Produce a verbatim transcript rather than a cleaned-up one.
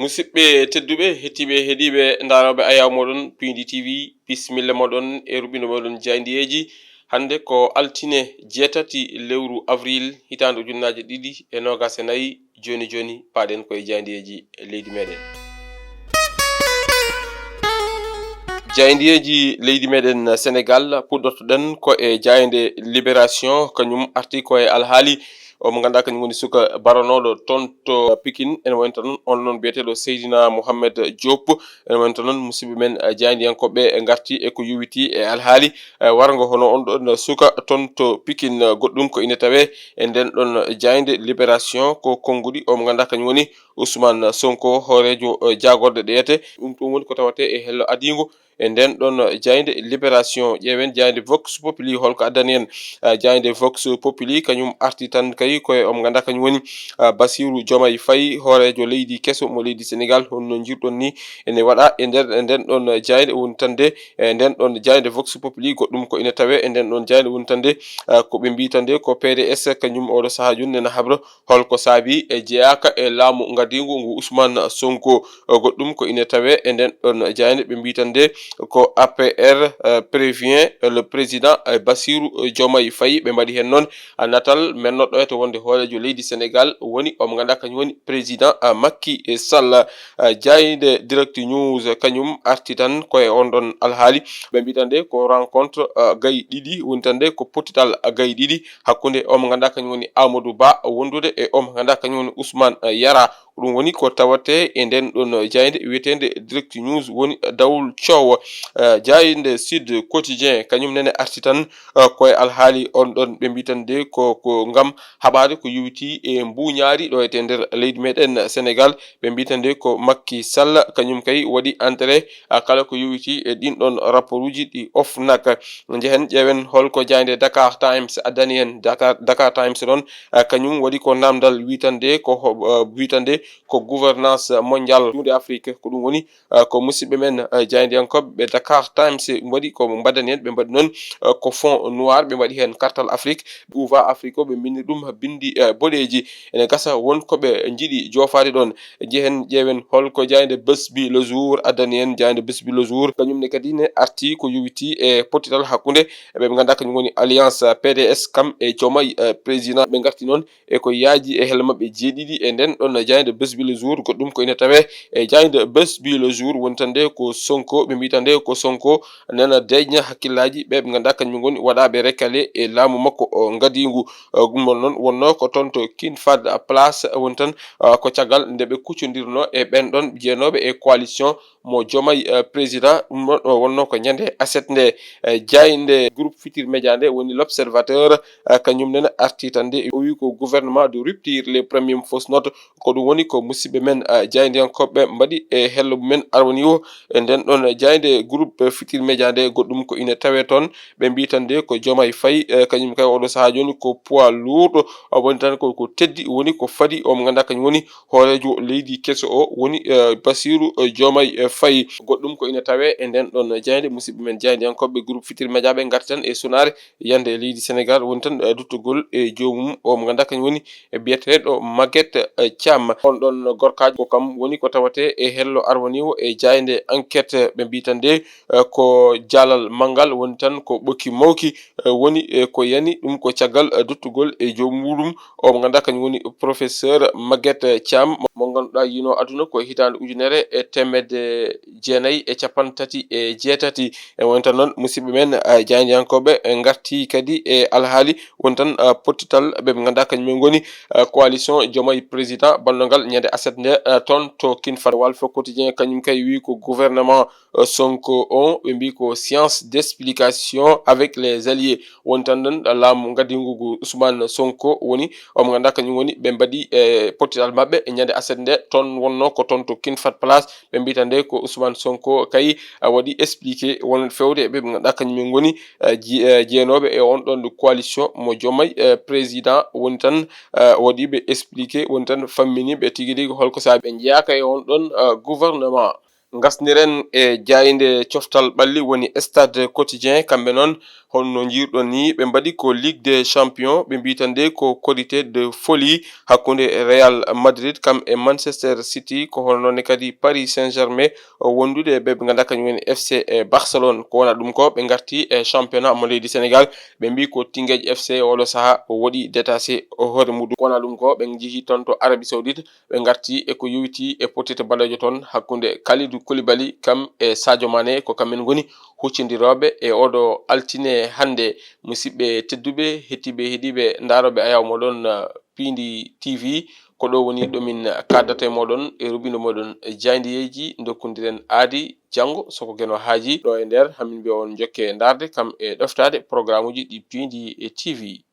Musidɓe tedduɓe, hettiiɓe, heɗiiɓe, ndaarooɓe ayaw mooɗon Piindi T V, bisimilla mooɗon e ruɓɓindo mooɗon jaayndiyeeji. Hannde ko altine jeetati lewru avril hitaande ujunnaaje ɗiɗi e noogaas e nayi. Jooni jooni, paaɗen koye jaayndiyeeji leydi meeɗen. Jaayndiyeeji leydi meeɗen Senegal, puɗɗortoɗen ko e jaaynde Libération, kañum arti ko e alhaali o mo ngannduɗaa kañum woni suka baronooɗo toon to Pikin, ene wayno tan on noon biyeteeɗo Seydina Mohamed Diop. Ene wayno tan noon musidɓe men, eh, jaayndiyankooɓe ngarti e ko yowitii e alhaali, eh, warngo hono on ɗon suka toon to Pikin, eh, goɗɗum ko ine tawee e nden ɗon jaaynde Libération, ko konnguɗi o mo ngannduɗaa kañum woni Ousmane Sonko, hooreejo, eh, jaagorɗe ɗe yete. Ɗum, ɗum woni ko tawetee e hello adiingo e nden ɗon jaaynde Libération. Ƴeewen jaaynde Vox Populi, holko addani en, ah, jaaynde Vox Populi, kañum arti tan kay ko e o mo ngannduɗaa kañum woni, ah, Bassirou Diomaye Faye, hooreejo leydi keso mo leydi Senegal, honno njirɗon ni ene waɗa e nder nden ɗon jaaynde woni tan de, e nden ɗon jaaynde Vox Populi, goɗɗum ko ine tawee e nden ɗon jaaynde woni tan de, ah, ko ɓe mbii tan de ko P D S kañum oɗo sahaa jooni nena habra holko saabi e jeyaaka e laamu ngadiingu ngu Ousmane Sonko. Goɗɗum ko ine tawee e nden ɗon jaaynde, ɓe mbii tan de ko A P R, eh, prévient le président, eh, Bassirou Diomaye Faye. Ɓe mbaɗi heen noon, ah, natal men noɗɗoyata wonde hooreejo leydi Senegal woni o mo ngannduɗaa kañum woni président, ah, Macky Sall. Ah, jaaynde Direct News kañum arti tan ko e on ɗon alhaali. Ɓe mbii tan de ko rencontre, ah, gayi ɗiɗi, woni tan de ko pottital, ah, gayi ɗiɗi hakkunde o mo ngannduɗaa kañum woni Amadou Ba wondude e o mo ngannduɗaa kañum woni Ousmane, eh, Yara. Ko ɗum woni ko tawetee e nden ɗon jaaynde wiyeteende Direct News woni dawol coowo. Eh, jaaynde Sud Quotidien kañum nene arti tan, eh, ko e alhaali on ɗon, ɓe mbii tan de ko, ko ngam haɓaade ko yowitii e mbuuñaari ɗo e nder leydi meeɗen Senegal. Ɓe mbii tan de ko Macky Sall kañum kay waɗi entrée, ah, kala ko yowitii e ɗin ɗon rapportuji ɗi OFNAC. Njehen ƴeewen holko jaaynde Dakar Times addani en. Dakar, Dakar Times noon, ah, kañum waɗi ko namdal wii tan de ko ho-, ah, wii tan de ko gouvernance mondiale juunde Afrique. Ko ɗum woni, ah, ko musidɓe men, ah, jaayndiyankooɓe ɓe Dakar Times mbaɗi ko mbaddani en. Ɓe mbaɗi noon, ah, ko fond noir, ɓe mbaɗi heen kartal Afrique, ɓe uva Afrique o, ɓe mbinndi ɗum binndi, ah, boɗeeji. Ene gasa won ko ɓe njiɗi joofaade ɗoon. Njehen ƴeewen holko jaaynde Bës Bi Le Jour addani en. Jaaynde Bës Bi Le Jour kañum ne kadi ne arti ko yowitii e pottital hakkunde ɓe ɓe ngannduɗaa kañum woni alliance P D S, kam e Diomaye, eh, président. Ɓe ngarti noon e ko yaaji e hel maɓɓe jeeɗiɗi e nden ɗon jaaynde Bës Bi Le Jour. Goɗɗum ko ina tawee e jaaynde Bës Bi Le Jour, woni tan de ko Sonko, ɓe mbii tan de ko Sonko nena deeƴna hakkillaaji ɓe ɓe ngannduɗaa kañum ngoni waɗaaɓe recalé e laamu makko o ngadiingu. Eh, ɗum ɗon noon wonnoo ko toon to King Fahd Palace, woni tan, ah, ko caggal nde ɓe kuccondirnoo e ɓen ɗon jeenooɓe e coalition mo Diomaye, eh, président. Ɗum ɗon, eh, wonnoo ko ñande aset nde, eh, jaaynde Groupe Futurs Médias nde woni L'Observateur, eh, kañum nene arti tan de, o wi ko gouvernement de rupture, les premières fausses notes. Ko ɗum woni ko musidɓe men, eh, jaayndiyankooɓe mbaɗi e hello mumen arwani o e nden ɗon jaaynde Groupe Futurs Médias nde. Goɗɗum ko ina tawee toon, ɓe mbii tan de ko Diomaye Faye, eh, kañum kay oɗo sahaa jooni ko poids lourd, o woni tan ko, ko teddi woni ko fadi o mo ngannduɗaa kañum woni hooreejo leydi keso o woni, eh, Bassirou, eh, Diomaye, eh, Faye. Goɗɗum ko ina tawee e nden ɗon jaaynde, musidɓe men jaayndiyankooɓe Groupe Futurs Médias ɓe ngarti tan e sunaare yande e leydi Senegal, woni tan, eh, duttugol e joomum o mo ngannduɗaa kañum woni e biyeteeɗo Maguette, eh, Thiam. On ɗon gorkaajo ko kam woni ko tawetee e hello arwaniiwo e jaaynde Enquête, ɓe mbii tan de, eh, ko jaalal manngal, woni tan ko ɓokki mawki, eh, woni, eh, ko yani ɗum ko caggal, eh, duttugol e joom muɗum o mo ngannduɗaa kañum woni professeur Maguette Thiam, mo ngannduɗaa yino aduna ko hitaande ujunere e teemedde jeenayi e capanɗe tati e jeetati. E woni tan noon, musidɓe men, eh, jaayndiyankooɓe, eh, ngarti kadi e alhaali woni tan, eh, pottital ɓe ɓe ngannduɗaa kañum en ngoni, eh, coalition Diomaye président banndogal ñande aset nde, eh, toon to King Fahd. Walf Quotidien kañum kay wi ko gouvernement, eh, Sonko on, ɓe mbi ko séance d'explication avec les alliés. Woni tan ɗon laamu ngadiigu ngu Ousmane Sonko woni, omo ngannduɗaa kañum woni ɓe mbaɗi, eh, pottital maɓɓe e ñande aset nde, toon wonnoo ko toon to King Fahd Palace. Ɓe mbi tan de ko Ousmane Sonko kay, a waɗi expliqué won fewde e ɓe ɓe ngannduɗaa kañum en ngoni, eh, ji-, eh, jeenooɓe e on ɗon coalition mo Diomaye, eh, président. Woni tan, eh, waɗi ɓe expliqué, woni tan fammini ɓe tigi rigi holko saabi ɓe njeyaaka e on ɗon, eh, gouvernement. Ngasniren e jaaynde coftal ɓalli woni Stade Quotidien, kamɓe noon, Honno njiiruɗon ni? Ɓe mbaɗi ko Ligue des Champions, ɓe mbiyi tan de ko Korité de Folie hakkunde Real Madrid kam e Manchester City, ko hono noon ne kadi Paris Saint-Germain, o wondude e ɓe ɓe ngannduɗaa kañum woni F C e Barcelone. Ko wona ɗum ko ɓe ngarti e championnat mo leydi Sénégal, ɓe mbiyi ko Teungueth F C oɗo sahaa o woɗi détaché o hoore muɗum. Ko wona ɗum ko ɓe njehi toon to Arabie Saoudite, ɓe ngarti e ko yowiti e potite baleejo toon hakkunde Kalidou Koulibaly kam e Sadio Mané, ko kamɓe ngoni huccindirooɓe e oɗo altine hannde. Musidɓe tedduɓe, hettiiɓe, heɗiiɓe, ndaarooɓe ayaw moɗon, uh, Piindi T V, ko ɗo woni ɗo min kaddata e moɗon e ruɓindo moɗon jaayndiyeeji dokkundiren aadi janngo, soko geno haaji ɗo e nder, hamin mbiya on jokke ndaarde kam e ɗoftaade programuji ɗi Piindi e T V.